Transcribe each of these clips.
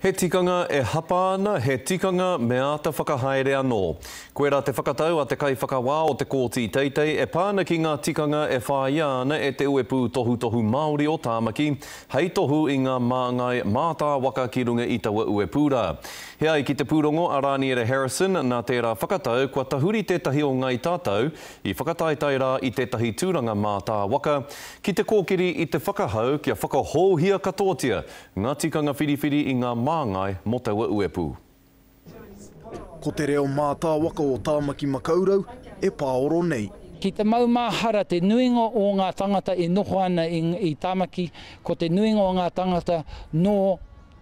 He tikanga e hapa ana, he tikanga me āta whakahaere anō. Koirā te whakatau a te Kaiwhakawā o te Kōti Teitei e pā ana ki ngā tikanga e whāia ana e te Uepū Tohutohu Māori o Tāmaki hei tohu i ngā māngai mātāwaka ki runga i taua uepū rā. He ai ki te pūrongo a Rāniera Harrison, nā tērā whakatau kua tahuri tētahi o Ngāi Tātou i whakataetae rā i tētahi tūranga mātāwaka ki te kōkiri i te whakahau kia whakahouhia katoatia Ngā tikanga whiriwhiri i ngā māngai mō taua uepū. Ko te reo mātāwaka o Tāmaki Makaurau e pāoro nei. Ki te maumahara te nuinga o ngā tangata e noho ana i Tāmaki, ko te nuinga o ngā tangata nō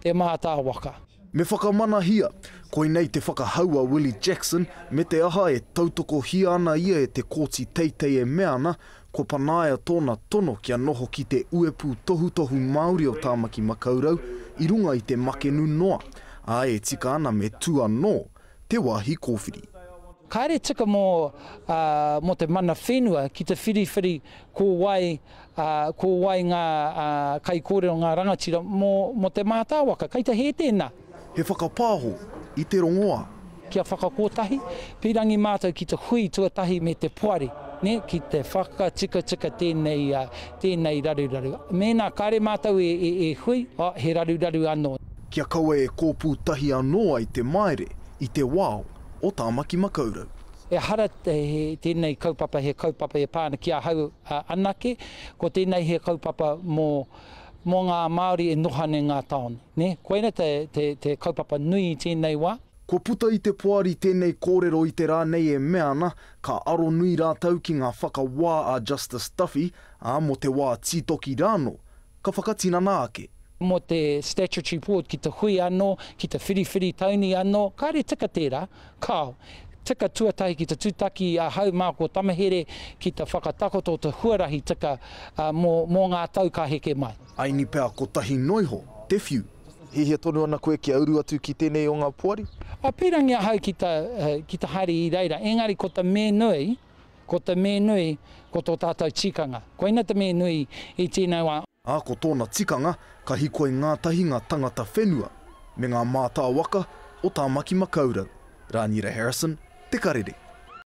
te mātāwaka. Me whakamanahia, koinei te whakahau a Willie Jackson me te aha e tautokohia ana ia e te Kōti Teitei e mea ana Kua panaia tōna tono kia noho ki te Uepū Tohutohu Māori o Tāmaki Makaurau i runga i te makenu noa, ā, e tika ana me tū anō te wāhi kōwhiri. Kāre tika mō, mō te mana whenua ki te whiriwhiri ko wai, ko wai ngā kaikōrero, ngā rangatira mō, mō te mātāwaka. Kei te hē tēnā. He whakapāho i te rongoā. Kia whakakotahi, pīrangi mātou ki te hui tuatahi me te poari, nē, ki te whakatikatika tēnei, tēnei raruraru. Mēnā kāre mātou e, e, e hui, oh, he raruraru anō. Kia kaua e kōpū tahi anō ai te maere i te wao o Tāmaki Makaurau. Ehara tēnei kaupapa he kaupapa e pā ana ki ahau anake, ko tēnei he kaupapa mō, mō ngā Māori e noho ana i ngā tāone, nē? Koina te, te, te kaupapa nui i tēnei wā. Kua puta i te poari tēnei kōrero i te rā nei e mea ana, ka aro nui rātou ki ngā whakawā a Justice Duffy, ā, mō te wā tītoki rānō, ka whakatinana ake. Mō te Statutory Board ki te hui anō, ki te whiriwhiri tauni anō, kāre tika tērā, kāo. Tika tuatahi ki te tūtaki i ahau mā ko Tamahere ki te whakatakoto te huarahi tika mō, mō ngā tau ka heke mai. Aini pea kotahi noiho te whiu. Hiahia tonu ana koe kia uru atu ki tenei o nga poari? I pirangi ahau ki te, ki te haere i reira, engari ko te me nui, ko te me nui, ko tō tātou tikanga. Koina te me nui i tēnei wā. Ā, ko tōna tikanga, ka hikoi ngātahi ngā tangata whenua me ngā mātāwaka o Tāmaki Makaurau. Rānira Harrison, Te Karere.